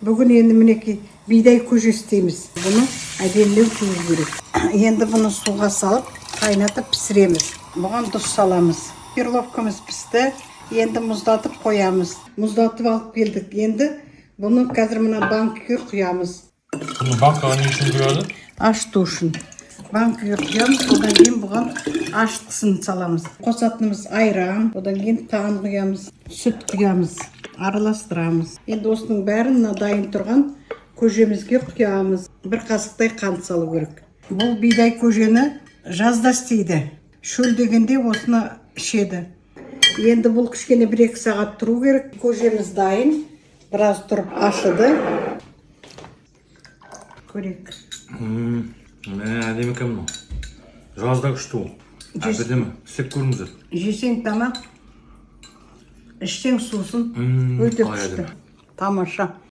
Бүгін енді, мінекей, бидай көже істейміз. Бұны әдемілеу жуу керек. Енді бұны суға салып, қайнатып пісіреміз. Бұған тұз саламыз. Перловкамыз пісті. Енді мұздатып қоямыз. Мұздатып алып келдік. Енді бұны қазір мына банкіге құямыз. Бұны банкаға не үшін құяды? Ашыту үшін. Банкіге құямыз, одан кейін бұған ашытқысын саламыз. Қосатынымыз айран, одан кейін тан құямыз, сүт құямыз, араластырамыз. Енді осының бәрін мына дайын тұрған көжемізге құямыз. Бір қасықтай қант салу керек. Бұл бидай көжені жазда істейді. Шөлдегенде осыны ішеді. Енді бұл кішкене 1-2 сағат тұру керек. Көжеміз дайын. Біраз тұрып ашыды. Көрейік. Мә, әдемі екен мынау. Жазда күшті ол. Әдемі. Істеп көріңіздер. Жесең тамақ, ішсең сусын. Өте Қалай күшті. әдемі. Тамаша.